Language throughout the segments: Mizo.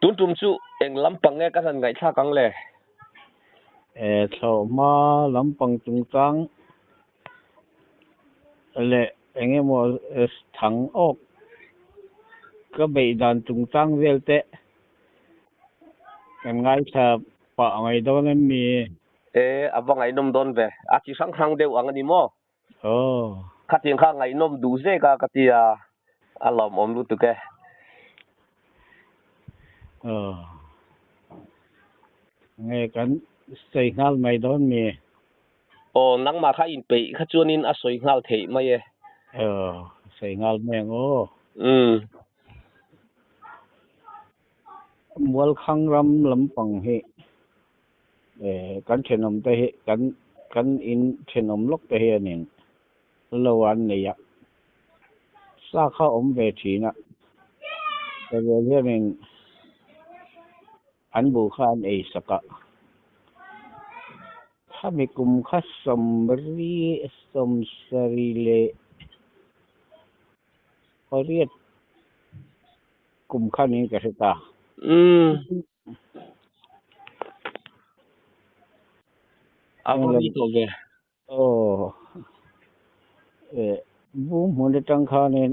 Tun tum chu eng lampang nge ka han ngaihthlak ang le? E thlawhhma lampang chungchang leh eng emaw thang awk ka beih dan chungchang vel te kan ngaithla pah mai dawn em mi? E, a va ngaihnawm dawn ve. A chi hrang hrang deuh ang a ni maw? Aw. Khatiang kha ngaihnawm duh zek a ka ti a, a lawmawm lutuk e. Aw. Nge kan sawi nghal mai dawn mi? Aw, nangmah kha inpeih kha chuanin a sawi nghal theih mai e. Aw, sawi nghal mai ang aw. Umm. Mualkhang ram lampang hi kan thenawm te hi kan kan in thenawm lawk te hianin lo an nei a, sa kha awm ve thin a, sarual hianin an buh kha an ei sak a, khami kum kha sawmri sawmsarih leh pariat kum khanin ka hre ta. Umm. A va ri tawh ve. Aw. Eh, bu hmun atang khanin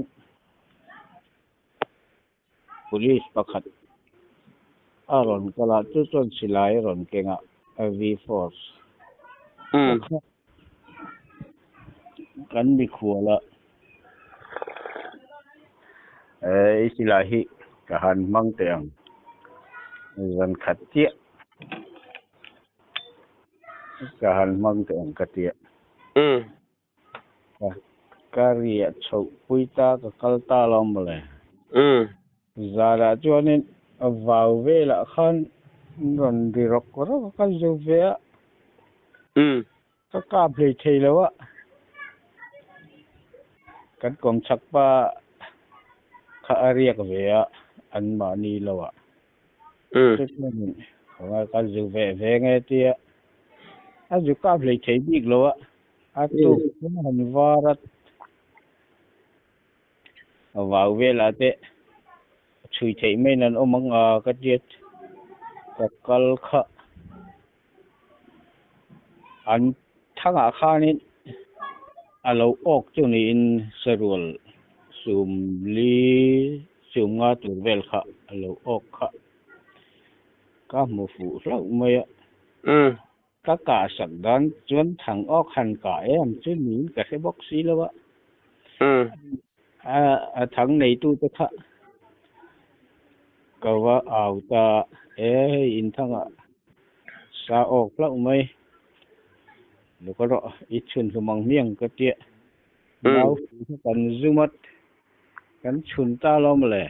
police pakhat a rawn kal a, chu chuan silai a rawn keng a, V-force. Umm. Kan mikhual a. Eh, i silai hi ka han hmang teh ang. Zan khat chiah ka han hmang teh ang ka tia. Umm. Ka ka riah chhoh pui ta ka kal ta lo mawle. Umm. Zanah chuanin vau velah khan rawn ri rawk rawk a ka zu ve a. Umm. Ka kap hlei thei lo a, kan kawmchhak pa kha a riak ve a, anmahni lo ah. Chuchuanin khawngaih ka zu ve ve nge tia a zu kap hlei thei bik lo a, a tuk chu han var a, a vau velah te chhui theih maiin an awm ang a ka tia ka kal kha. An thangah khanin a lo awk chu niin sarual sum li sum nga tur vel kha a lo awk kha ka hmu fuh hlauh mai a. Ka kah sak dan chuan thang awk han kah em chu niin ka hre bawk si lo a. A thang neitute kha ka va au ta e, hei inthangah sa awk hlauh mai. Luk erawh i chhun hlum ang hmiang ka tia. Nau fui kha kan zum a, kan chhun ta lo mawle.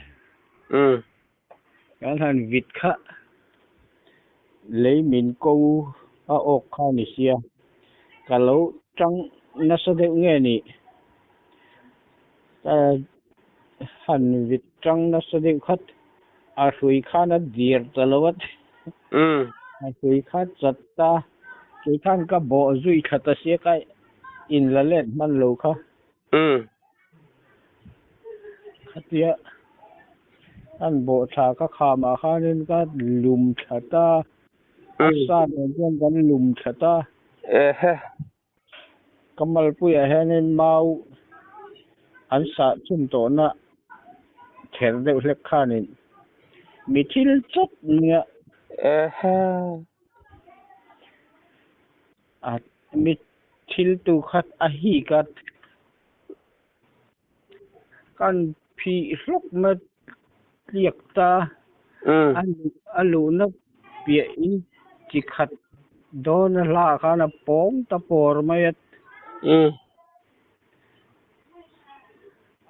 Kan han vit kha lei min ko a awk kha ni sia, ka lo tang nasa deuh nge ni? Ka han vit tang nasa deuh khat, a hrui khan a dir ta lo a, a hrui kha chat ta, kei khan ka bawh zui thla ta sia ka inla let hman lo kha. Khatia an bawh thla ka khamah khanin ka lum thla ta, a sa nen chuan kan lum thla ta. Ehe. Ka malpuiah hianin mau an sah chhun tawhna kher deuh hlek khanin mi thil chawp nia. Ehe. A mi thil tu kha a hik a. Kan phih hlawk mai tliak ta a luhna piah in chi khat dawn a hla ah khan a pawng ta pawr mai a.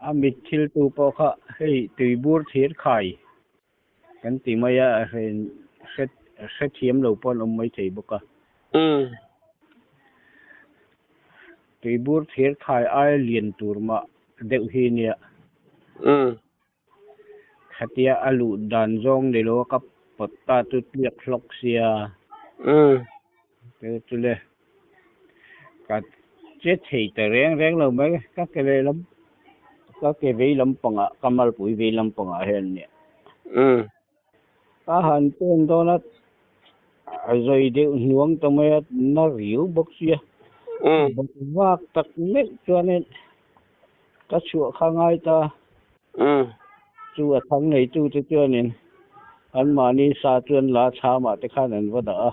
A mit thil tu pawh kha hei tuibur thir khai kan ti mai a, hrethiam lo pawh an awm mai thei bawk a. Tuibur thir khai aia lian tur mah deuh hi nia. Khatia a luh dan zawng ni lo a ka pawt ta chu tliak hlawk sia. Chu chu le ka che thei ta reng reng lo mai ka ke leh lam ka ke vei lampangah ka malpui vei lampangah hian nia. Ka han pen dawn a, a zawi deuh hnuang ta mai a, na riau bawk sia. Bawk vak tak meuh chuanin ka chhuah kha ngai ta. Chu a thang neitute chuanin anmahni sa chuan la chhamah te khan an va dah a.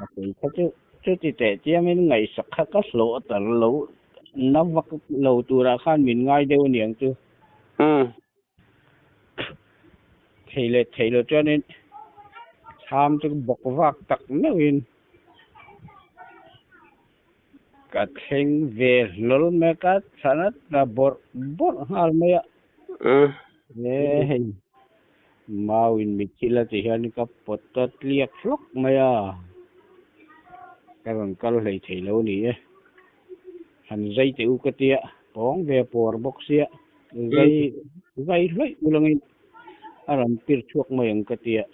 A kei kha chu chuti teh chiamin ngaihsak kha ka hlawh tar lo na vak lo turah khan min ngai deuh aniang chu. Thei leh thei lo chuanin chham chu bawk vak tak meuhin ka thleng ve hlawl mai a, ka thlan a tla bawrh bawrh nghal mai a. He hei mauin mitthil a ti hian ka pawt ta tliak hlawk mai a, ka rawn kal hlei thei lo ni e. Han zai teh u ka tia, pawng ve pawr bawk sia, zai zai hlawih ulangin a rawn pir chhuak mai ang ka tia.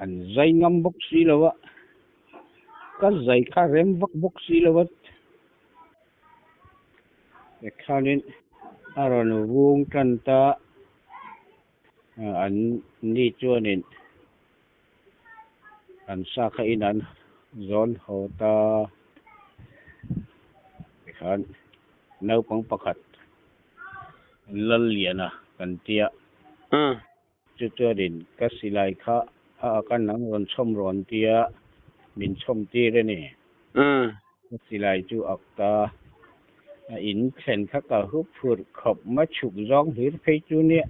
An zai ngam bawk si lo a, ka zai kha rem vak bawk si lo a, tikhanin a rawn vung tan ta, an ni chuanin an sa kha in an zawn haw ta, tikhan naupang pakhat Lalliana kan tia. Chu chuanin ka silai kha a ak a nang rawn chhawm rawn tia min chhawm tir a ni. Ka silai chu ak ta a in thlen kha ka hup phurh khawp ma chhuk zawng hlir phei chu nia.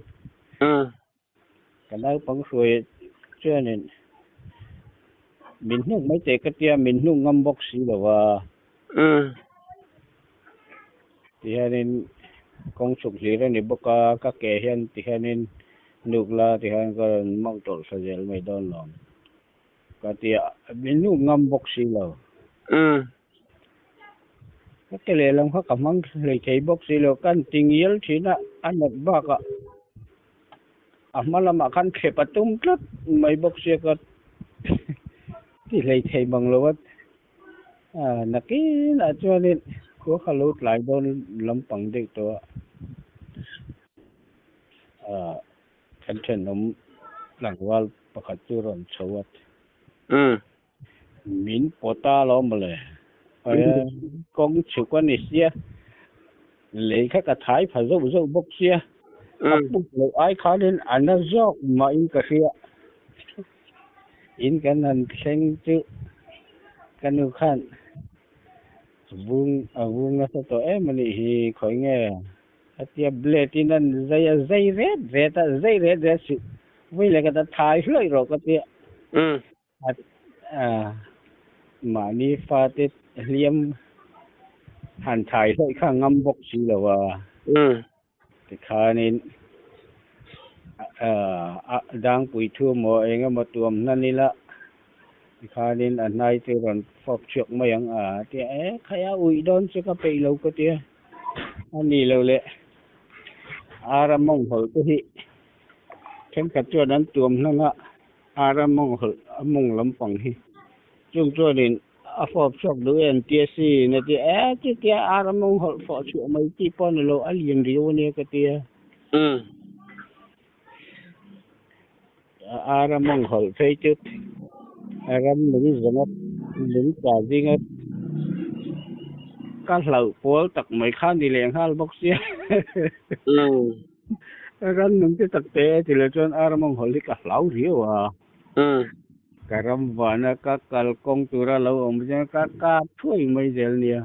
Ka naupang hruai chuanin min hnuk mai teh ka tia min hnuk ngam bawk si lo a. Tihianin kawng chhuk hlir a ni bawk a, ka ke hian tihianin nuk la tihian ka rawn mawng tawlh thla zel mai dawn lo ka ti a, min nuk ngam bawk si lo. Ka ke lehlam kha ka hmang hlei thei bawk si lo, ka han ti ngial thin a, a nat bakah a hma lamah khan thlep a tum tlat mai bawk sia ka ti hlei thei bang lo a. Nakinah chuanin khua kha lo tlai dawn lampang deuh tawh a, kan thenawm tlangval pakhat chu rawn chho a, min pawt a lo mawle, kawng chhuk a ni sia, lei kha ka thai pha zauh zauh bawk sia, a puk loh ai khanin a na zawk mahin ka hria. In kan han thleng chu ka nu khan vung a vung nasa tawh em a nih hi khawi nge a tia blade in an zai a zai ret ret a zai ret ret suh vawi leh ka ta thai hlawih rawh ka tia a mahni fate hliam han thai hlawih kha ngam bawk si lo a. Tikhanin dangpui thu maw eng emaw tuam hnan ila tikhanin a hnai chu rawn fawp chhuak mai ang a tia e khai a uih dawn chu ka peih lo ka tia a ni lo le ara mawng hawlh te hi thenkhat chuan an tuam hnan a ara mawng hawlh a mawng lampang hi chung chuanin A fawp chhuak duh em tia sin a ti a, chutia ar a mawng hawlh fawh chhuah mai tih pawh a ni lo, a lian riau a nia ka ti a. Ar a mawng hawlh phei chu ram lung zawnga lung tla zinga ka hlauh pawl tak mai kha ni leh nghal bawk sia. Ram lung te tak te ti lo chuan ar a mawng hawlh hi ka hlau riau a. Ka ram vana ka kal kawng tura lo awm chuan ka kap thuai mai zel nia.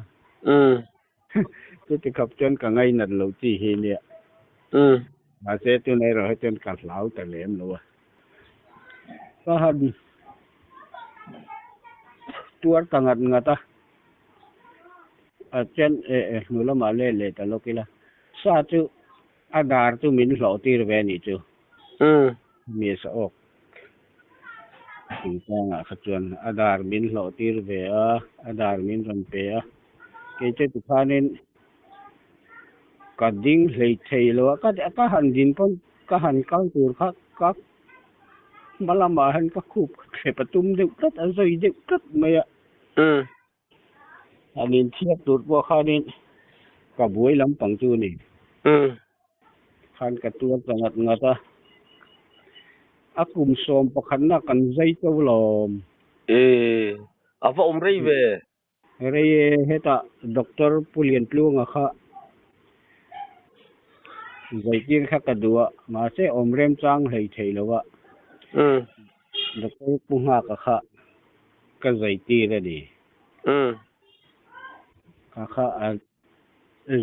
Chuti khap chuan ka ngainat loh chi hi nia. Mahse tuna erawh hi chuan ka hlau ta lem lo a. Ka han tuar ta ngat ngat a. A chuan hnu lamah let leh ta lawk ila. Sa chu a dar chu min hlawh tir ve a nih chu. Mi sa awk chungchangah kha chuan a dar min hlawh tir ve a, a dar min rawn pe a. Kei chu tikhanin ka ding hlei thei lo a, ka han din pawn ka han kal tur kha ka hma lamah hian ka khup thlep a tum deuh tlat a, zawi deuh tlat mai a. An inthiak tur pawh khanin ka buai lampang chu a ni. Khan ka tuar ta ngat ngat a. A kum 11na kan zai to lawm. E a va awm rei ve. Rei e, hetah Doctor Pu Liantluanga kha zaitir kha ka duh a, mahse awm remchang hlei thei lo a, Doctor Pu Nghaka kha ka zaitir a ni. Kha kha a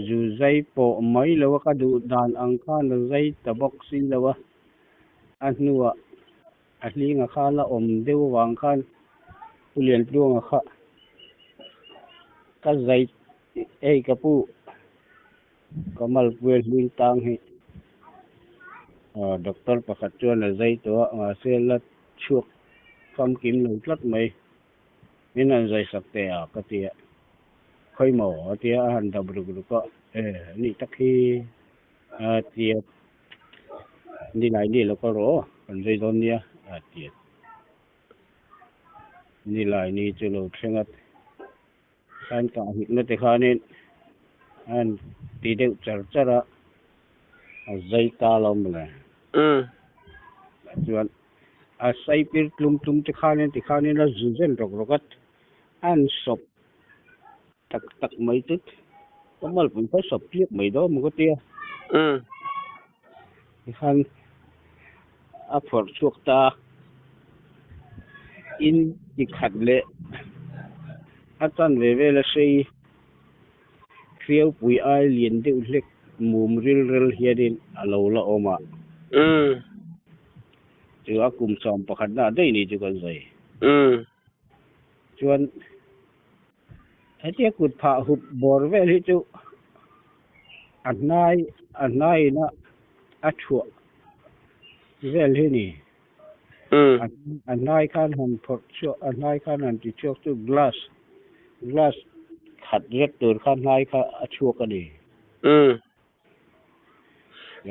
zu zai pawh mai lo a, ka duh dan ang khan a zai ta bawk si lo a, a hnuah A hlinga kha la awm deuh avang khan Pu Liantluanga kha ka zai ei ka pu ka malpuia hling tang hi doctor pakhat chuan a zai tawh a, mahse la chhuak famkim lo tlat mai. Min han zai sak teh a ka ti a, khawi maw a ti a, a han dap ruk ruk a, e anih tak hi a ti a. Ni lai ni lo kal rawh aw, kan zai dawn nia a ti a. Ni lai ni chu lo thleng a, khan kah hikna te khanin a han ti deuh char char a, a zai ta lo mawle. Chuan a saipir tlum tlum te khanin tikhanin a zu zen rawk rawk a, a han sawp Tak tak mai chu ka malpui kha sawp tliak mai dawn maw ka tia. Tikhan a phawrh chhuak ta a, in tikhat leh a chanve vel a sei hriaupui ai lian deuh hlek mum ril rel hianin a lo la awm a. Chu a kum 11 na daih ni chu kan sawi. Chuan. Hetia kut phah hup bawr vel hi chu a hnai a hnaiin a a thuah vel hi ni. A hnai khan han phawrh chhuak a hnai khan han ti chhuak chu glass glass khat zet tur kha hnai kha a chhuak a ni.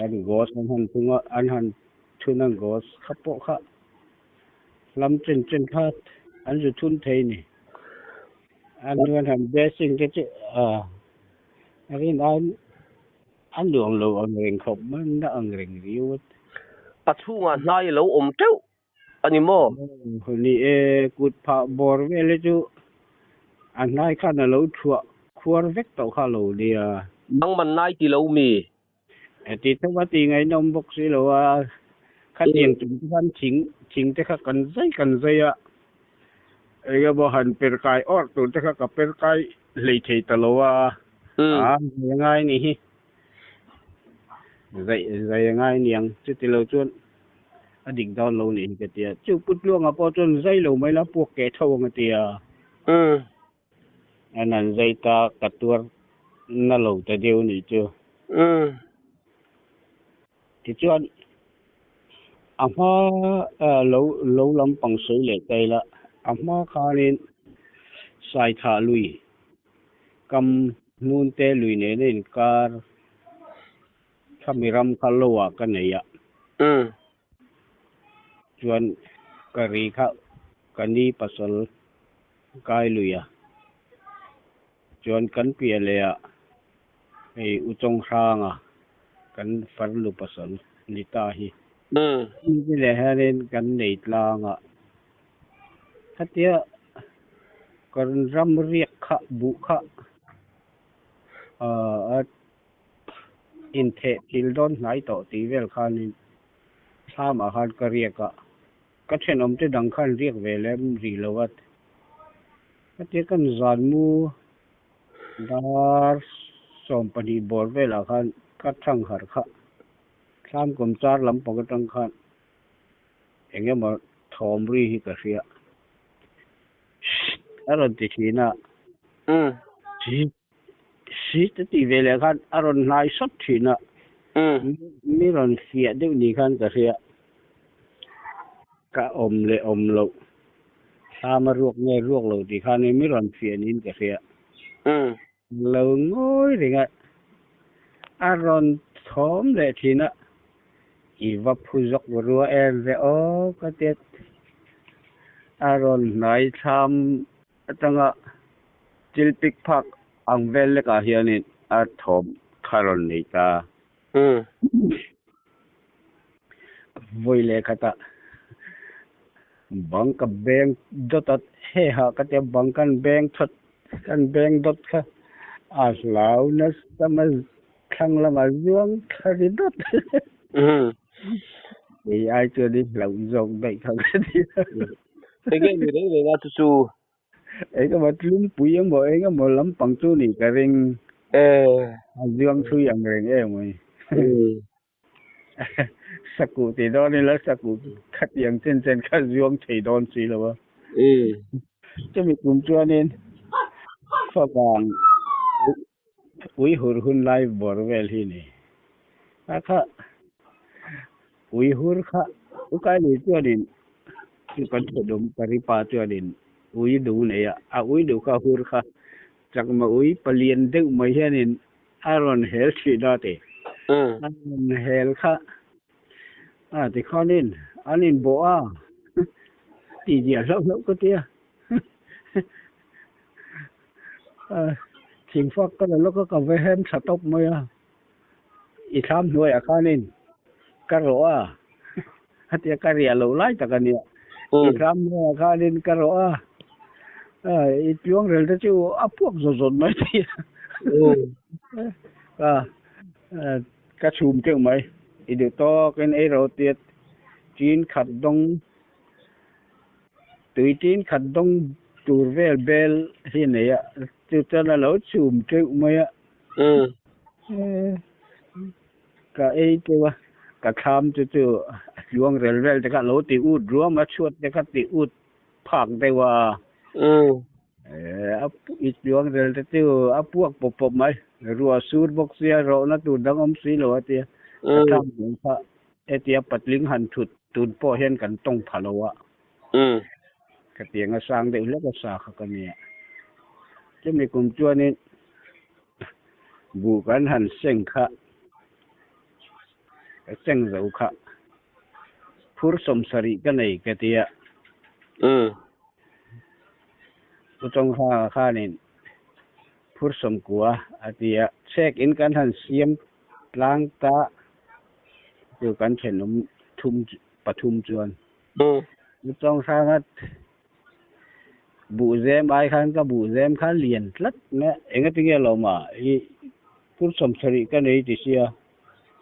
An gos an han thung a, an han thun a gos kha pawh kha lam chen chen kha an zu thun thei ni. An nuan han dressing te chu a rin aiin a nuam lo ang reng khawp mai na ang reng riau a. A chhungah hnai a lo awm teuh a ni maw? Ni e, kut phah bawr vel hi chu a hnai khan a lo thuah khuar vek tawh kha lo nia. Nangman nai ti lo mi? Heti tho a ti ngaihnawm bawk si lo a, khatiang chung te khan thing thing te kha kan zai kan zai a, eng emaw han per kai awrh tur te kha ka per kai hlei thei ta lo a, a zai ngai ni hi, zai zai a ngai niang chuti lo chuan. A dik dawn lo nih hi ka ti a. Chu Pu Tluanga pawh chuan zai lo mai la puak keh tho ang a ti a. An han zai ta ka tuar na lo ta deuh nih chu. Tichuan a hma lo lo lampang sawi leh ta ila a hma khanin Saithah lui kam hnun te lui nena inkar Khami ram kha lo ah ka nei a. Chuan ka ri kha ka ni pasal kai lui a. Chuan kan piah leh ah hei U Chawng Hrang a kan farnu pasal ni ta hi. Hemi leh hianin kan nei tlang a. Khatia kan ram riak kha buh kha a Intheh thil dawn hnai tawh tih vel khanin thlamah khan ka riak a, ka thenawmte dang khan riak ve lem rih lo a. Hetia kan zan mu dar 12 bawr velah khan ka thang harh kha thlam kawm char lampang atang khan eng emaw thawm ri hi ka hria. A rawn ti thin a. Seat a tih ve leh khan a rawn hnai sawt thin a, mi rawn fiah deuh ni khan ka hria. Ka awm leh awm loh, thlam a ruak nge ruak lo tih khan mi rawn fiah niin ka hria. Lo ngawi reng a, a rawn thawm leh thin a, i va phu zawk rua em ve aw ka ti a, a rawn hnai thlam Atanga thil pik phak ang vel lekah hianin a thawm kha rawn nei ta. Vawi leh khatah. Bang ka beng dawt a he ha ka tia bang kan beng thawt kan beng dawt kha a hlau nasa mai thlang lamah zuang thla ri dawt. Kei ai chuan i hlauh zawk daih kha ka ti a. Enge ni reng reng a chu chu? Engemaw tlumpui emaw engemaw lampang chu nih ka ring. A zuang thui ang reng em mai. Sakuh ti dawn ila sakuh khatiang chen chen kha zuang thei dawn si lo a. Chumi kum chuanin favang ui hur hun lai bawr vel hi ni. A kha ui hur kha ukaili chuanin chu kan thawdawm paripa chuanin ui duh nei a, a ui duh kha hur kha chakma ui palian deuh mai hianin A rawn hel thin a ti. A rawn hel kha a ti khanin an inbawh a ti ziah hlauh hlauh ka ti a. Thingfak ka la lawk a, ka va hem tha tawp mai a. I thlam hnuaiah khanin ka rawh a, a tia ka riah loh lai tak a nia. I thlam hnuaiah khanin ka rawh a, i tluang rel te chu a puak zawt zawt mai thei a. Ka chhum teuh mai, i duh tawkin ei rawh tia tin khat dawng tui tin khat dawng tur vel bel hi a nei a, chu chuan a lo chhum teuh mai a. Ka ei teuh a, ka thlam chu chu a tluang rel vel te kha a lo ti ut ruam a, chhuat te kha ti ut phak deuh a. I tluang rel te chu a puak pawp pawp mai, ruah sur bawk sia rawhna tur dang awm si lo a tia, ka thlam hmuh kha hetia patling han thut tun pawh hian kan tawng pha lo a. Ka tiang a sang deuh hlek a sa kha ka nia. Chumi kum chuanin Buh kan han seng kha, ka seng zo kha, phur 70 ka nei ka ti a. Pu Chawnghranga khanin phur 90 a ti a, chhek in kan han siam tlang ta chu kan thenawm thum pathum chuan. Pu Chawnghranga Buhzem ai khan ka buhzem kha lian tlat mai a, engatinge lo mah i phur 70 ka nei ti sia,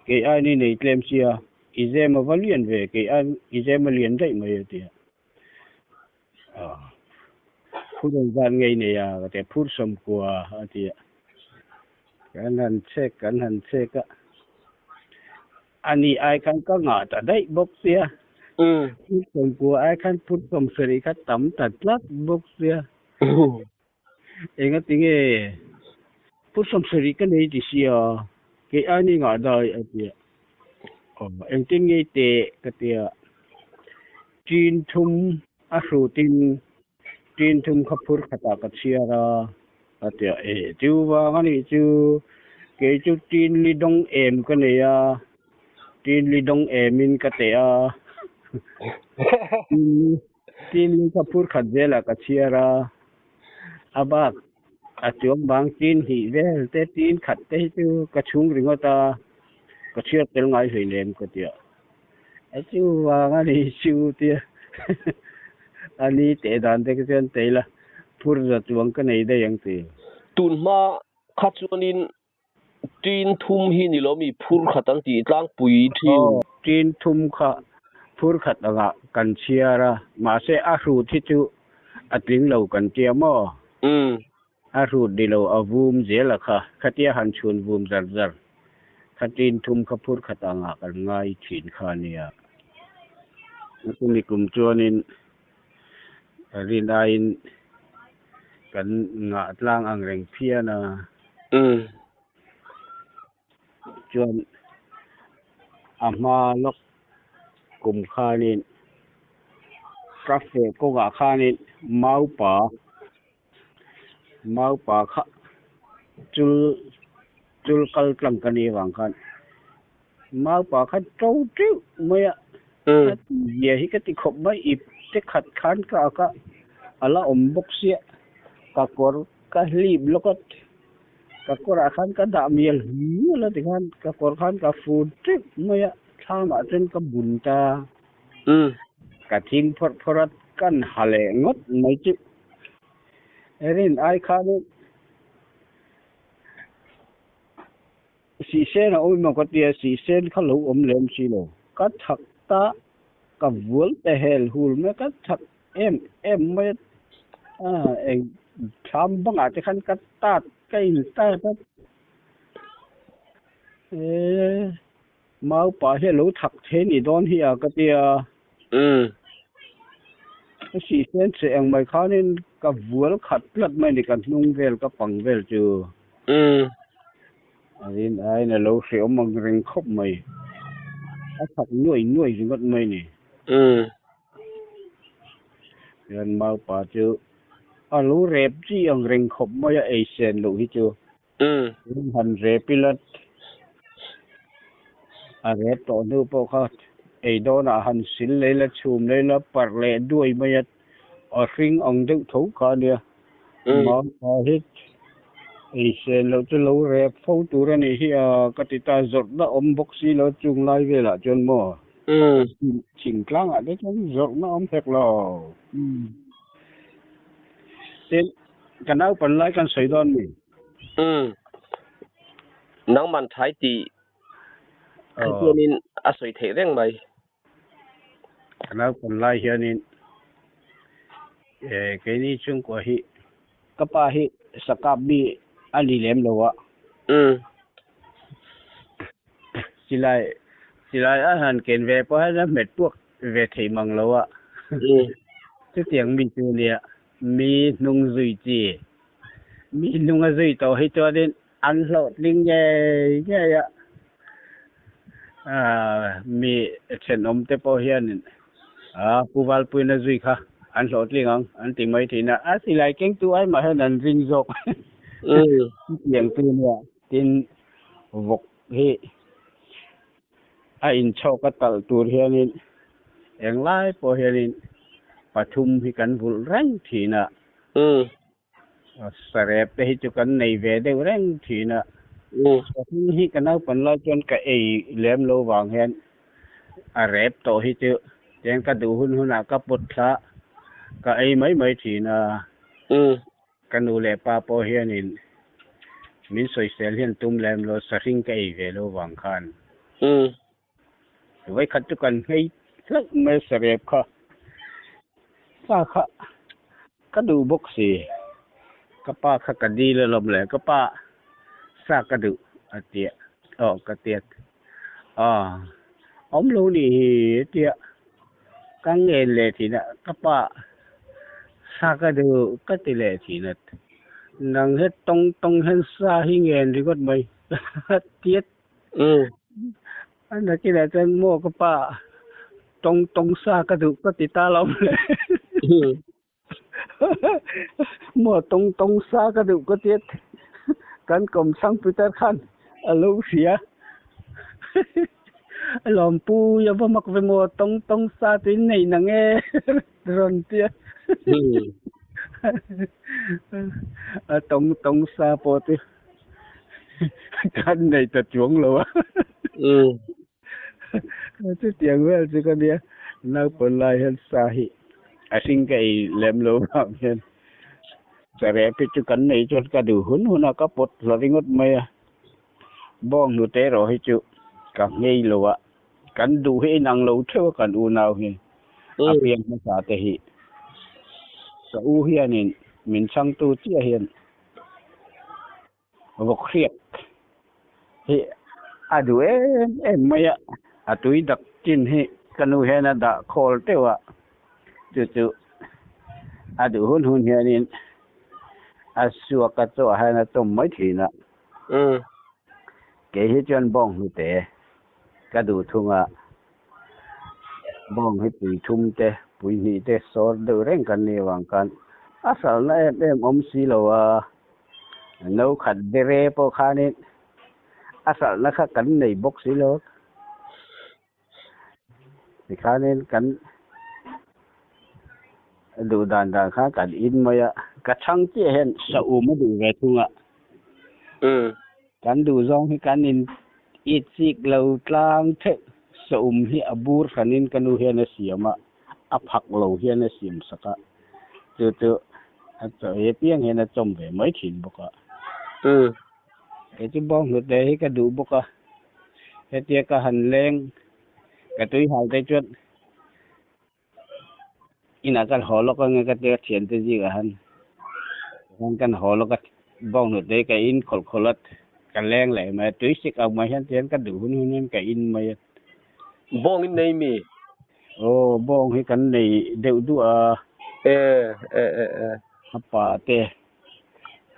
kei ain i nei tlem sia, i zem a va lian ve, kei ain i zem a lian daih mai a ti a. Phur engzat nge i nei a ka ti a, phur 90 a ti a, kan han chek kan han chek a. Ani ai khan ka ngah ta daih bawk sia. Phur 90 ai khan phur 70 kha tam ta tlat bawk sia. Enga tinge phur 70 ka nei ti sia, kei ai ni ngah dai a ti a. Aw engtin nge i teh ka ti a. Tin thum a hrutin tin thum kha phur khatah ka chhiar a. A ti a, E chu vang a nih chu, kei chu tin li dawng em ka nei a, tin li dawng emin ka teh a, tin li kha phur khat zelah ka chhiar a, a bak a chuang bang tin hnih vel te tin khat te hi chu ka chhung ringawt a, ka chhiar tel ngai hlei lem ka ti a, e chu vang a nih chu tia a ni teh dan te kha chuan tei la. Phur za chuang ka nei daih ang ti. Tun hma kha chuanin tin thum hi ni lo mi phur khat an tih tlangpui thin. Aw, tin thum kha phur khat angah kan chhiar a, mahse a hrut hi chu a tling lo kan tia maw? A hrut ni lo a vum zel a kha, khatia han chhun vum zar zar kha tin thum kha phur khat angah kan ngai thin kha a nia. Chumi kum chuanin Rin aiin kan ngah tlang ang reng phian a. Chuan a hma lawk kum khanin ka feh kawngah khanin maupa maupa kha chul chul kal tlang ka nih avang khan Maupa kha to teuh mai a, a zia hi ka ti khawp mai, ip te khat khan ka ak a, a la awm bawk sia, ka kawr ka hlip lawk a, ka kawrah khan ka dah mial mial a tikhan ka kawr khan ka fur teuh mai a, thlamah chuan ka bun ta, Ka thing phawrh phawrh a kan ha leh ngawt mai chu. Erin ai khanin Sihsen a awm emaw ka tia, Sihsen kha lo awm lem si lo. Ka thak ta, ka vual ta hel hul mai, ka thak em em mai a, eng thlam bangah te khan ka tat, ka in tat a, e maupa hi a lo thak thei ni dawn hi a ka tia. Ka Sihsen che eng mai khanin ka vual khat tlat mai ni, ka hnung vel, ka pang vel chu. A rin aiin a lo hrehawm ang reng khawp mai. A thak nuai nuai ringawt mai ni. Chuan maupa chu a lo rep chi ang reng khawp mai a ei sen loh hi chu. Han rep ila a rep tawh hnu pawh kha ei dawnah han sil leh ila chhum leh ila parh leh duai mai a. A hring ang deuh tho kha a nia. Maupa hi ei sen loh chu lo rep fo tur a nih hi a ka ti ta. Zawrhna awm bawk si lo chung lai velah chuan maw thingtlangah te chuan zawrhna awm hek lo. Tin, ka naupan lai kan sawi dawn mi? Nangman thai tih kha chuanin a sawi theih reng mai. Ka naupan lai hianin keini chhungkua hi ka pa hi sakap mi a ni lem lo a. Silai silai a han ken ve pawh hian a hmet puak ve thei mang lo a. Chutiang mi chu nia mi hnung zui chi mi hnung a zui tawh hi chuanin An hlawhtling ngei ngei a, mi thenawm te pawh hianin Pu Valpuina zui kha an hlawhtling ang an ti mai thin a, a silai kengtu ai mah hian an ring zawk chutiang chu nia. Tin, vawk hi a inchhawk a talh tur hianin englai pawh hianin pathum hi kan vulh reng thin a. Sarep te hi chu kan nei ve deuh reng thin a. Sahring hi ka naupan lai chuan ka ei lem lo vang hian a rep tawh hi chu tiang ka duh hun hunah ka put thla ka ei mai mai thin a. Ka nu leh pa pawh hianin min sawisel hian tum lem lo sahring ka ei ve lo vang khan. Vawikhat chu kan nghei hlauh mai sarep kha pa kha ka duh bawk si ka pa kha ka dil alawm le ka pa sa ka duh a tia aw ka tia aw awm lo nih hi a tia ka ngen leh thin a ka pa sa ka duh ka ti leh thin a nang he tawng tawng hian sa hi ngen ringawt mai a tia A nakinah chuan maw ka pa tawng tawng sa ka duh ka ti ta lo le. Maw tawng tawng sa ka duh ka ti a kan kawmthlang Peter khan a lo hria. A lawmpui a va mak ve maw tawng tawng sa chu in nei nang e rawn ti a. A tawng tawng sa pawh chu. Kan nei ta chuang lo a. Chutiang vel chu ka nia naupang lai hian sa hi a hring ka ei lem lo vang hian sarep hi chu kan nei chuan ka duh hun hun a ka pawt hla ringawt mai a. Bawng hnute erawh hi chu ka nghei lo a, kan duh hi inang lo theuh a kan unau hi a piang hmasa te hi ka u hianin min chhangtu chiah hian Vawkhriak hi a duh em em mai a, a tui dak chin hi ka nu hian a dah khawl teuh a, chu chu a duh hun hun hianin a suak a chawah hian a chawm mai thin a. Kei hi chuan bawng hnute ka duh thung a, bawng hi pui thum te, pui hnih te sawr deuh reng kan nih avang khan a hralhna em em awm si lo a, no khat bere pawh khanin a hralhna kha kan nei bawk si lo. Tikhanin kan duh dan dan khan kan in mai a, ka chhang chiah hian saum a duh ve thung a. Kan duh zawng hi kan in it chik lo tlang theuh saum hi a bur hranin ka nu hian a siam a, a phak lo hian a siam sak a, chu chu a chaw ei apiang hian a chawm ve mai thin bawk a. Kei chu bawng hnute hi ka duh bawk a, hetia ka han leng ka tui hal te chuan inah kan haw lawk ange ka tia thiante zingah han khan kan haw lawk a bawng hnute hi ka in khawlh khawlh a ka leng leh mai a tui sik ang mai hian tihian ka duh hun hun hian ka in mai a. Bawng in nei mi? Aw bawng hi kan nei deuh duah a. E e e e. A pa te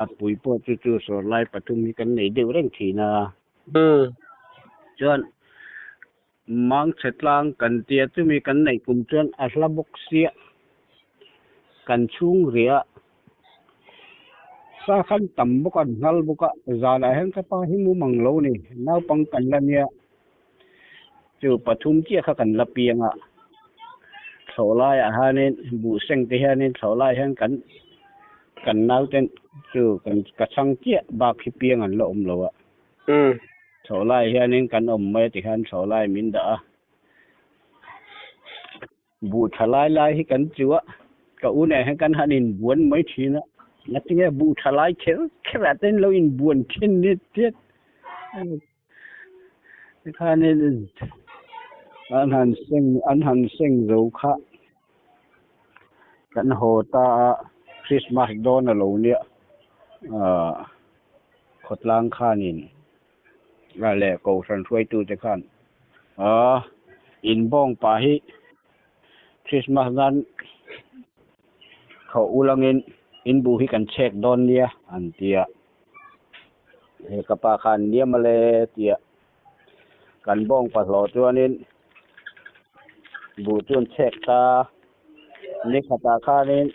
a pui pawh chu chu sawr lai pathum hi kan nei deuh reng thin a. Chuan Mangchhe tlang kan tia chumi kan neih kum chuan a hla bawk sia kan chhung riah sa khan tam bawk a an nghal bawk a zanah hian ka pa hi mu mang lo ni naupang kan la nia chu pathum chiah kha kan la piang a thlawh laiah hianin buh seng te hianin thlawh lai hian kan kan naute chu kan ka chhang chiah bak hi piang an la awm lo a. Chhoh lai hianin kan awm mai a ti khan chhoh lai min dah a. Buh tha lai lai hi kan chu a, ka u nen hian kan han inbuan mai thin a. Ngatinge buh tha lai kher kher ah te in lo inbuan thin ni tiat. Tikhanin an han seng an han seng zo kha kan haw ta a, Christmas dawn a lo nia. Khawtlang khanin leh Kohhran hruaitute khan inbawng pah hi Christmas nan thawh ulangin inbuh hi kan chhek dawn nia an ti a. He ka pa khan nia mawle tia kan bawng pahlawh chuanin buh chu an chhek ta ni khatah khanin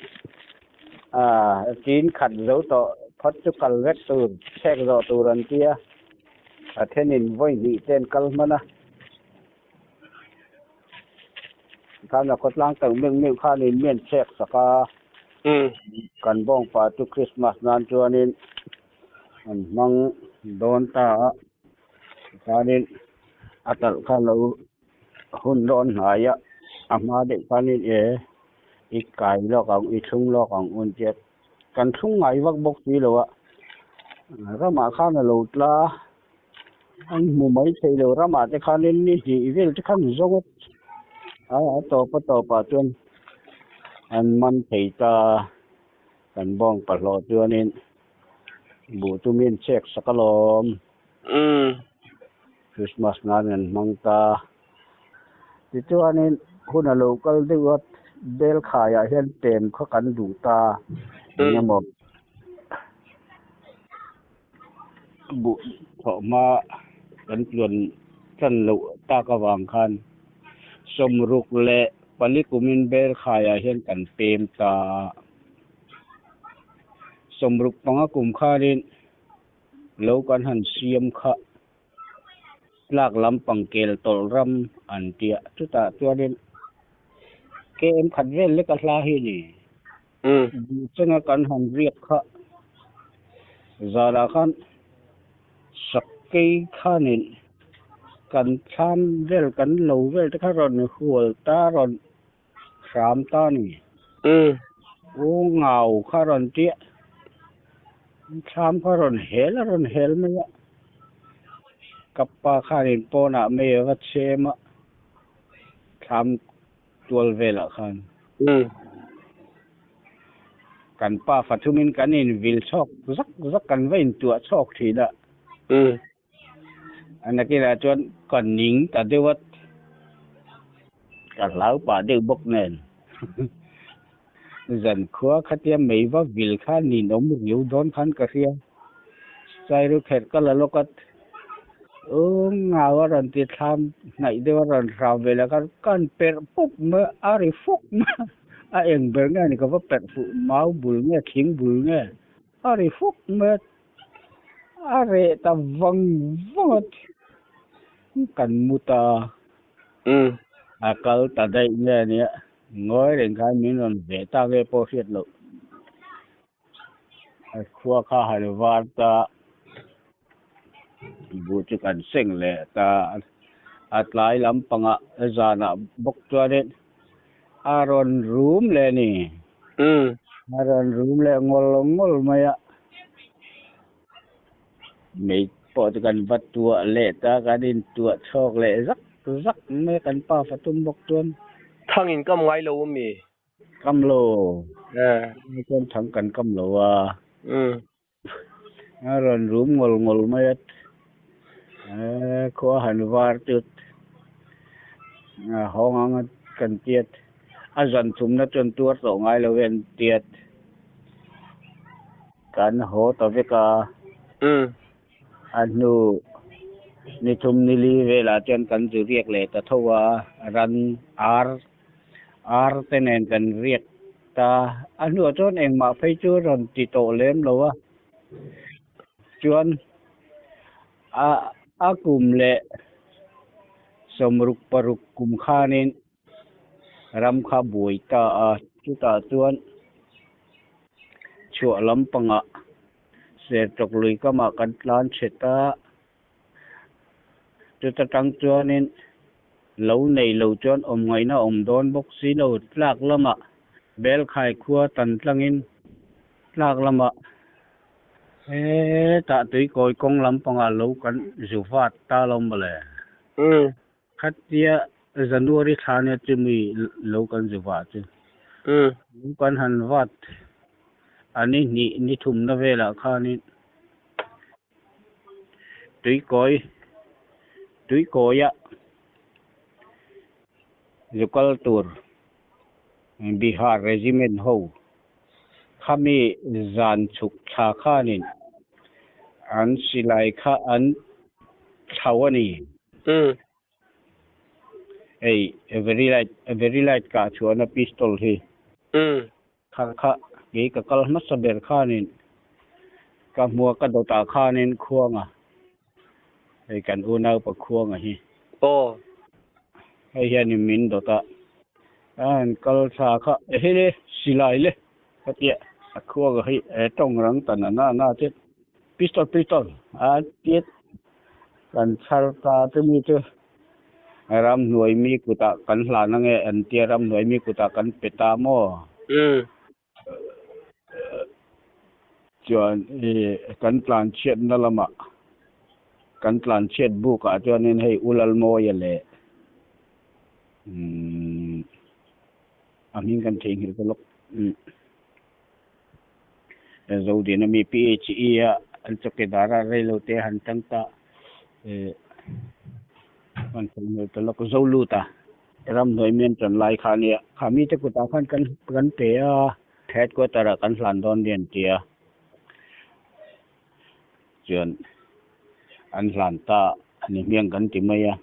tin khat zo tawh phawt chu kal vek tur chhek zawh tur an tia a thenin vawi hnih te an kal hman a tikhan a khawtlang teuh meuh meuh khanin mi an chhek sak a kan bawng pa chu Christmas nan chuanin an hmang dawn ta a tikhanin a talh kha lo hun rawn hnai a a hma deuh khanin e i kai lawk ang i thlung lawk ang un tia kan thlung ngai vak bawk si lo a ramah khan a lo tla an hmu mai thei lo ramah te khanin ni hnih vel te khan zawng a a tawp a tawpah chuan an man thei ta kan bawng pahlawh chuanin buh chu mi an chhek sak alawm. Christmas nan an hmang ta. Tichuanin hun a lo kal deuh a, bel khaiah hian pem kha kan duh ta. Eng emaw buh thawh hma kan tluan tan loh tak avang khan sawmruk leh pali kumin bel khaiah hian kan pem ta. Sawmruk panga kum khanin Lo kan han siam kha tlak lampang kel tawlh ram an tia chutah chuanin KM khat vel lek a hla hi a ni. Duhchenga kan han riak kha zanah khan sakei khanin kan thlam vel kan lo vel te kha rawn hual ta rawn hram ta a ni. U ngau kha rawn tia thlam kha rawn hel a rawn hel mai a, ka pa khanin pawnah mei a va chhem a, thlam tual velah khan. Kan pa fathumin kan invil chhawk zak zak kan va intuah chhawk thin a. A nakinah chuan ka ning ta deuh a, ka hlau pah deuh bawk nen. Zankhua khatia mei va vil kha ninawm riau dawn khan ka hria. Sairu kherh ka la lawk a, U ngau a rawn ti thlam hnaih deuh a rawn hram ve leh khan ka han perh pup mai a, a ri fuk mai a, a eng ber nge ni ka va perh fuh, mau bul nge thing bul nge a ri fuk mai a. A reh ta vang vang a, kan mu ta. A kal ta daih nge nia, ngawi reng khan min rawn veh ta nge pawh hriat loh. A khua kha han var ta, buh chu kan seng leh ta. A tlai lampangah zanah bawk chuanin. a rawn rum leh a ni. A rawn rum leh ngawl ngawl mai a. Mei pawh chu kan va tuah leh ta, kan intuah chhawk leh zak zak mai a, kan pa fa tum bawk chuan. Thang in kam ngai lo ami? Kam lo. Chuan thang kan kam lo a. A rawn rum ngawl ngawl mai a, khua han var chu a hawng ang a kan tiat, a zan thumna chuan tuar tawh ngai lo e an tiat. Kan haw ta vek a, a hnu ni thum ni li velah chuan kan zu riak leh ta tho a, ran ar ar te nen kan riak ta. A hnuah chuan engmah phei chu rawn ti tawh lem lo a, chuan a a kum leh sawmruk paruk kum khanin ram kha buai ta a, chutah chuan chhuah lampangah Sertawk lui kamah kan tlan chhe ta. Chuta tang chuanin lo nei lo chuan awm ngaihna awm dawn bawk si lo. Tlak lamah Belkhai khua tan tlangin tlak lamah hetah tuikawi kawng lampangah lo kan zu vat ta lo mawle. Khatia January thla nia chumi lo kan zu vah chu. Lo kan han vat a ni hnih ni thumna velah khanin Tuikawi Tuikawia zu kal tur Bihar Regiment ho khami zan chhuk thla khanin an silai kha an thlau a ni. Hei very light very light kah chhuahna pistol hi. Kha kha kei ka kal hmasa ber khanin ka hmua ka dawtah khanin khuanga hei kan unaupa khuanga hi. Aw. Hei hianin min dawt a, a han kal thla kha ehe le silai le ka tia a khuanga hi he tawng rang ta na na na che pistol pistol a tiat kan chhar ta te mi chu. Ramhnuai mi kutah kan hlan ange an tia ramhnuai mi kutah kan pe ta maw? Chuan i kan tlan chhiatna lamah kan tlan chhiat bukah chuanin hei U Lalmawia leh a hming kan theihnghilh ta lawk. Zodin ami PHE a an chawkidar a reilo te han tang ta an thawmhnaw ta lawk zo lut a ramhnuai mian tan lai kha ania kha mite kutah khan kan kan pe a headquarter ah kan hlan dawn nia an ti a chuan an hlan ta a ni hmiang kan ti mai a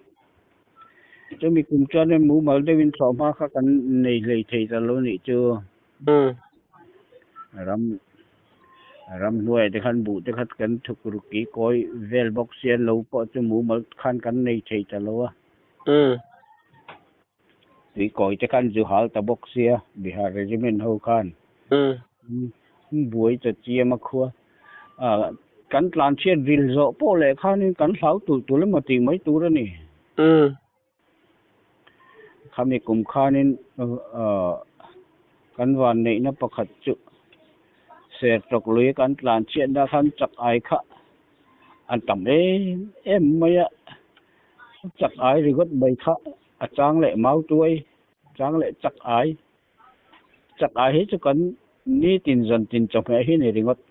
chumi kum chuan mumal deuhin thlawhhma kha kan nei hlei thei ta lo nih chu. Ram ramhnuaiah te khan buh te kha kan thuk ruk ki kawi vel bawk sia lo pawh chu mumal khan kan nei thei ta lo a. Tui kawi te khan zu hal ta bawk sia Bihar Regiment ho khan buai ta chiam a khua kan tlan chhiat vil zawh pawh leh khanin kan hlau tulh tulh emaw tih mai tur a ni. Khami kum khanin kan van neihna pakhat chu Sertawk lui kan tlan chhiatna khan chak ai kha an tam em em mai a, chak ai ringawt mai kha a chang leh mau tuai, chang leh chak ai, chak ai hi chu kan nitin zantin chawhmeh hi ni ringawt,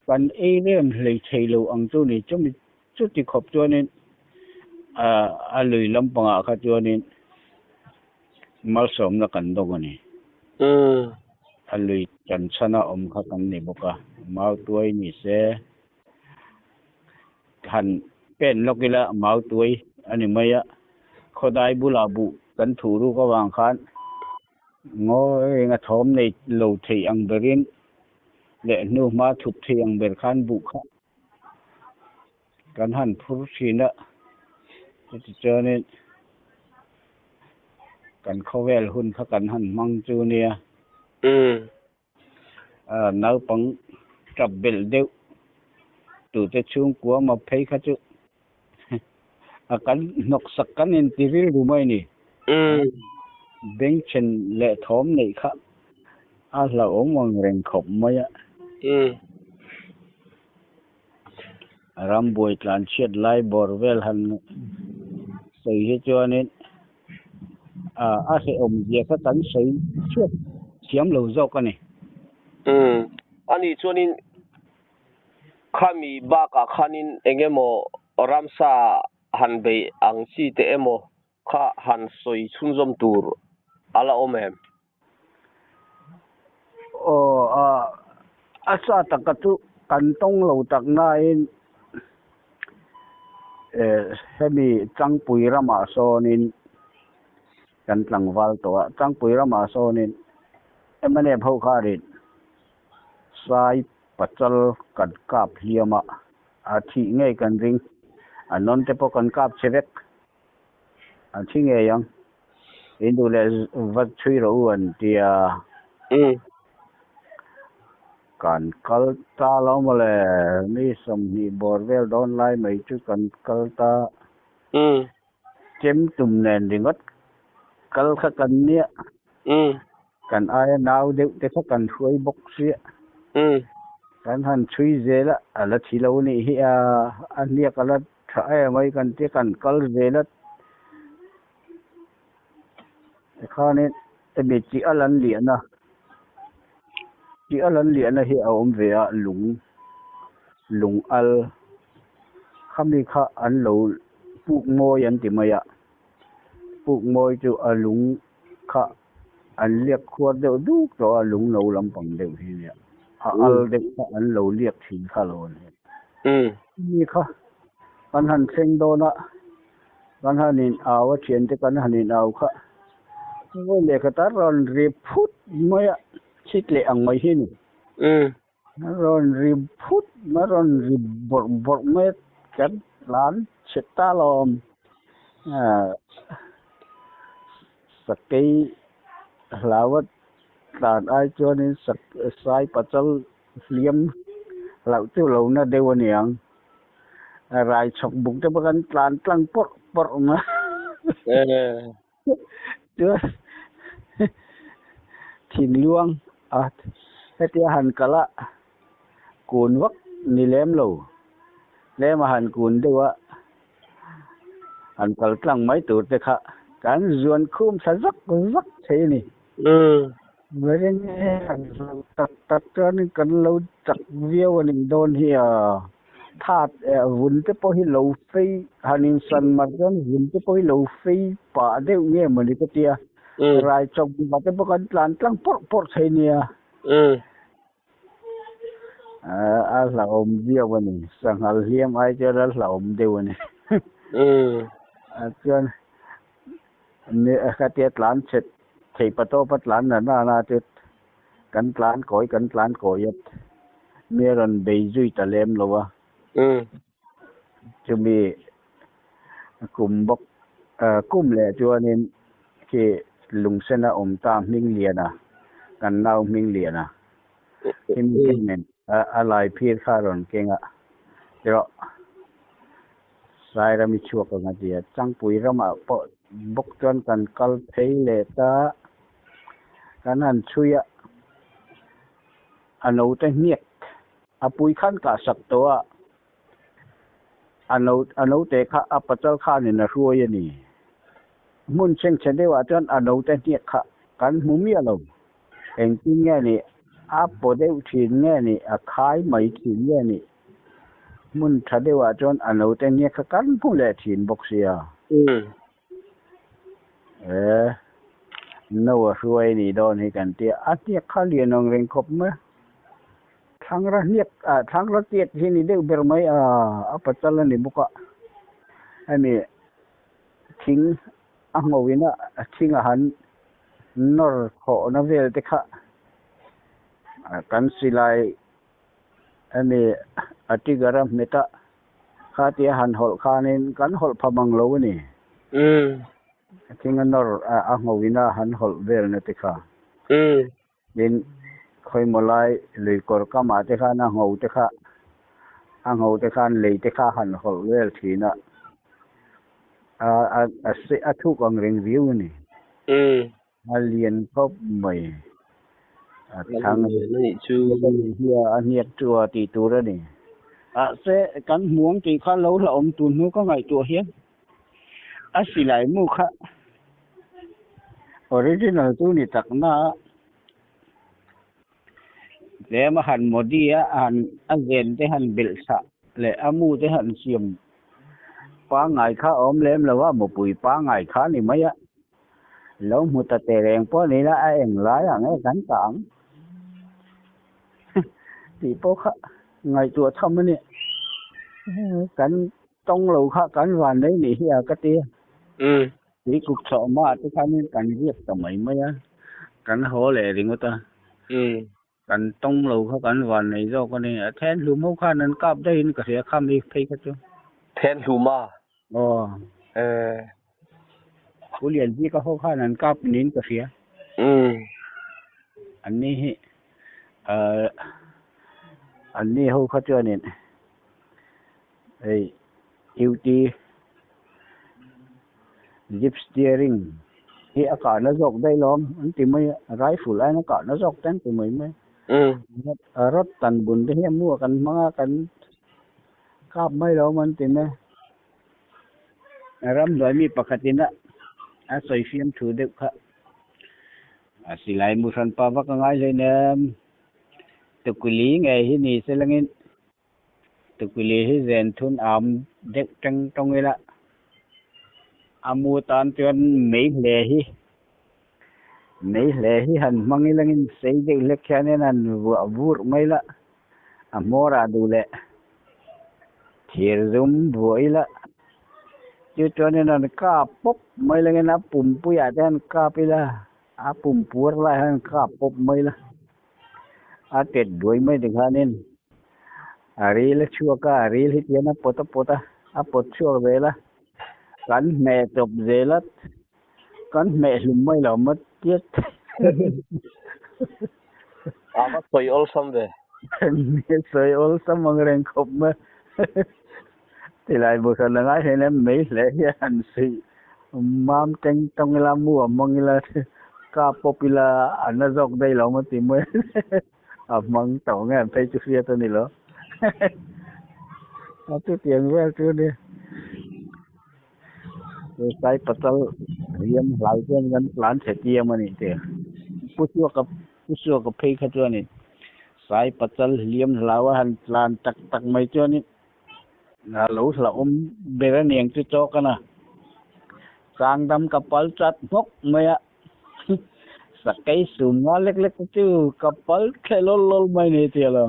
kan ei rem hlei thei lo ang chu ni chumi Chuti khawp chuanin a lui lampangah kha chuanin malsawmna kan dawng a ni. A lui tan chhana awm kha kan ni bawk a, mautuai ni se han pen lawk ila mautuai a ni mai a, khawdai bulah buh kan thuh ruk avang khan ngawi eng a thawm nei lo thei ang berin leh hnuhma thup thei ang ber khan buh kha Kan han phur thin a, chutichuanin kan khawvel hun kha kan han hmang chu nia. Naupang tap belh deuh tute chhungkua map phei kha chu a kan hnawksak kan inti rilru mai a ni. Bengchhen leh thawm neih kha a hlauhawm ang reng khawp mai a. Rambuai tlan chhiat lai bawr vel han sawi hi chuanin a hrehawm zia kha kan sawi chhuak thiam lo zawk a ni. Ani chuanin khami bakah khanin eng emaw ramsa han beih ang chi te emaw kha han sawi chhunzawm tur a la awm em? Aw, a sa taka chu kan tawng lo tak nain hemi Changpui ramah sawnin kan tlangval tawh a, Changpui ramah sawnin mnf ho khanin Sai pachal kan kap hliam a, a thih ngei kan ring, a nawn te pawh kan kap che vek, a thi ngei ang. In duh leh va chhui rawh u an ti a. Kan kal ta lo maw le, mi 20 bawr vel dawn lai mai chu kan kal ta. Chem tum nen ringawt kal kha kan nia. Kan aia nau deuh te kha kan hruai bawk sia. Kan han chhui zel a, a la thi lo nih hi a, a hniak a la tha em mai kan tia kan kal zel a. Tikhanin hemi chi a lan liahna, chi a lan liahna hi a awm ve a, lung, lung al khami kha an lo puk mawi an ti mai a, puk mawi chu a lung kha an liak khuar deuh duk tawh a, lung no lampang deuh hi nia, a al deuh kha an lo liak thin kha lo a ni. Chumi kha kan han thleng dawn a. Kan han in au a, thiante kan han in au kha vawi leh khat a rawn ri phut mai a, chhit leh ang mai hi a ni. A rawn ri phut mai, a rawn ri bawrh bawrh mai a, kan tlan chhe ta lawm. Sakei hlau a tlan ai chuanin sai pachal hliam hlauh chu lo na deuh a niang. Rai chhawk buk te pawh kan tlan tlang pawrh pawrh mai. Chuan thinluang a hetia han kal a kun vak ni lem lo. Tlem a han kun deuh a han kal tlang mai tur te kha kan zuan khum thla zak zak thei a ni. Tak tak chuan kan lo chak viau a nih dawn hi a, that vun te pawh hi lo fei han insan mar chuan vun te pawh hi lo fei pah deuh nge mawni ka tia, rai chawp bulah te pawh kan tlan tlang pawrh pawrh thei nia. A hlauhawm viau a ni, sanghal hliam ai chuan a hlauhawm deuh a ni. Chuan khatia tlan chhet Thei patawpa tlan na na na chu kan tlan kawi kan tlan kawi a, mi a rawn bei zui ta lem lo a. Chumi kum bawk kum leh chuanin khi lungsena awm ta Hmingliana, kan nau Hmingliana khi mi nen a lai phir kha a rawn keng a, erawh Sairami chhuak ang a ti a, Changpui ramah pawh bawk chuan kan kal phei leh ta, kan han chhui a, a note hniak a pui khan kah sak tawh a, a no a note kha a pachal khanin a hruai a ni. Hmun chhengchhe deuhah chuan a note hniak kha kan hmu miah lo, engtin nge ni a paw deuh thin nge ni a khai mai thin nge ni. Hmun tha deuhah chuan a note nge kha kan hmu leh thin bawk sia. E, no a hruai a nih dawn hi kan tia. A hniak kha lian ang reng khawp mai. Thlangra hniak, ah thlangra tiat hi ni deuh ber mai a, a pachal a ni bawk a. Hemi thing a ngawin a thing a han nawr khawhna vel te kha kan silai Hemi a trigger a hmet a, kha tia han hawlh khanin kan hawlh pha mang lo a ni. Thing a nawr a ngawin a han hawlh velna te kha. Tin, khawimaw lai lui kawr kamah te khan a ngho te kha, a ngho te khan lei te kha han hawlh vel thin a, a thuk ang reng viau a ni. A lian khawp mai. A thang anih chu. A hniak chu a tih tur a ni. Mahse kan hmuang tih kha lo hlauhawm tun hnu ka ngaihtuah hian a silai mu kha original chu ni tak na a tlem a han modi a han a zen te han belh chhah leh a mu te han siam pangngai kha a awm lem lo a, mupui pangngai kha a ni mai a. Lo hmu ta teh reng pawh ni ila a eng lai ang e kan kah ang tih pawh kha ngaihtuah tham a ni. Kan tawng lo kha kan van nei nih hi a ka ti a. Tui kuk chhoh hmaah te khanin kan riak ta mai mai a, kan haw leh ringawt a. Kan tawng lo kha kan van nei zawk a ni. A then hlum ho khan an kap daihin ka hria kha mi phei kha chu. Then hlum a? Aw. Pu Lianzika ho khan an kap niin ka hria. An ni hi an ni ho kha chuanin hei UT Jeep steering hi a kahna zawk daih lawm an ti mai a, rifle aiin a kahna zawk te an ti mai mai. Rod tan bun te hi a mu a kan hmang a kan kap mai lawm an ti mai. Ramhnuai mi pakhatin a a sawi fiam thu deuh kha a silai mu hran pa vak a ngai hleinem. Tukuli ngei hi ni se langin Tukuli hi zen thun am deuh teng tawng ila a mu tan chuan mei hle hi mei hle hi han hmang ilangin sei deuh hlek hianin han vuah vur mai la a hmawr ah duh leh thir zum vuah ila chu chuanin han kap pawp mai langin a pumpuiah te han kap ila a pumpuar lai han kap pawp mai la. A tet duai mai ti khanin a ril a chhuak a, a ril hi tian a pawt a pawt a, a pawt chhuak zel a, kan hmeh chawp zel a, kan hmeh hlum mai lo maw tiat. A va sawi awlsam ve. Sawi awlsam ang reng khawp mai. Tilai bu hran a ngai hlein em mai hle hi a han suih mam teng tawng ila mu a hmang ila ka pawp ila a na zawk daih lo maw ti mai a hmang tawh nge an phei chu hriat a ni lo a chutiang vel chu a ni sai patal riam hlai chuan kan tlan chhe tiam a ni te pu suaka pu suaka phei kha chuanin sai patal hliam hlau a han tlan tak tak mai chuanin A lo hlauhawm ber a niang chu chawk a na. Changdam ka pal chat hmawk mai a, sakei sum nga lek lek te chu ka pal thleh lawl lawl mai ni tia lo.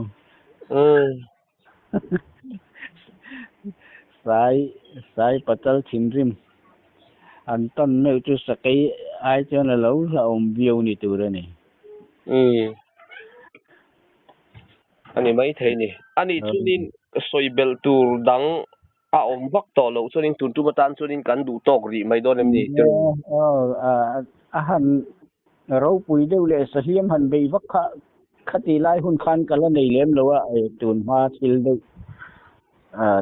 Sai sai patal thinrim an tawn meuh chu sakei ai chuan a lo hlauhawm viau ni tur a ni. A ni maithei ni. A nih chuanin sawi belh tur dang a awm vak tawh loh chuanin tun tum atan chuanin kan duh tawk rih mai dawn em ni? A han ropui deuh leh sahliam han bei vak kha khati lai hun khan ka la nei lem lo a, tun hma thil deuh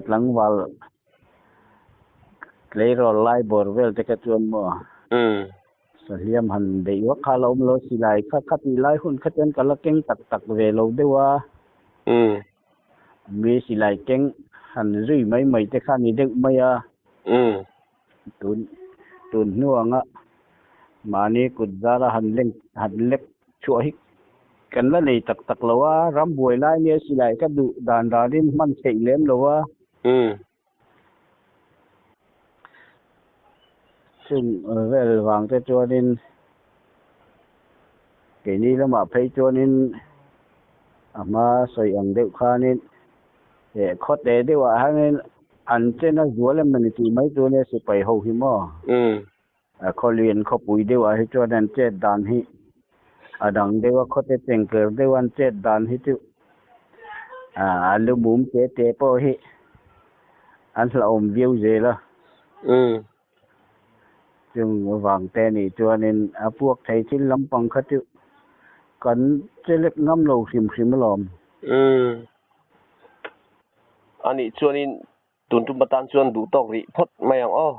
tlangval tleirawl lai bawr vel te kha chuan maw? Sahliam han beih vak kha a lo awm lo, silai kha kha tih lai hun kha chuan ka la keng tak tak ve lo deuh a. Mi silai keng han zui mai mai te kha a ni deuh mai a. Tun tun hnu anga mahni kut zara han leng han lek chhuah hi kan la nei tak tak lo a, ram buai lai nia silai ka duh dan danin hman theih lem lo a. Chung vel vang te chuanin keini lamah phei chuanin a hma sawi ang deuh khanin eh khawte deuhah hianin an chen a zual em ani tih mai chu ania sipai ho hi maw. A khawlian khawpui deuhah hi chuan an chet dan hi a dang deuh a, khawte chengker deuh an chet dan hi chu a lumum te te pawh hi an hlauhawm viau zel a. Chung vang te nih chuanin a puak thei thil lampang kha chu kan che lek ngam lo hrim hrim alawm. A nih chuanin tun tum atan chuan duh tawk rih phawt mai ang aw.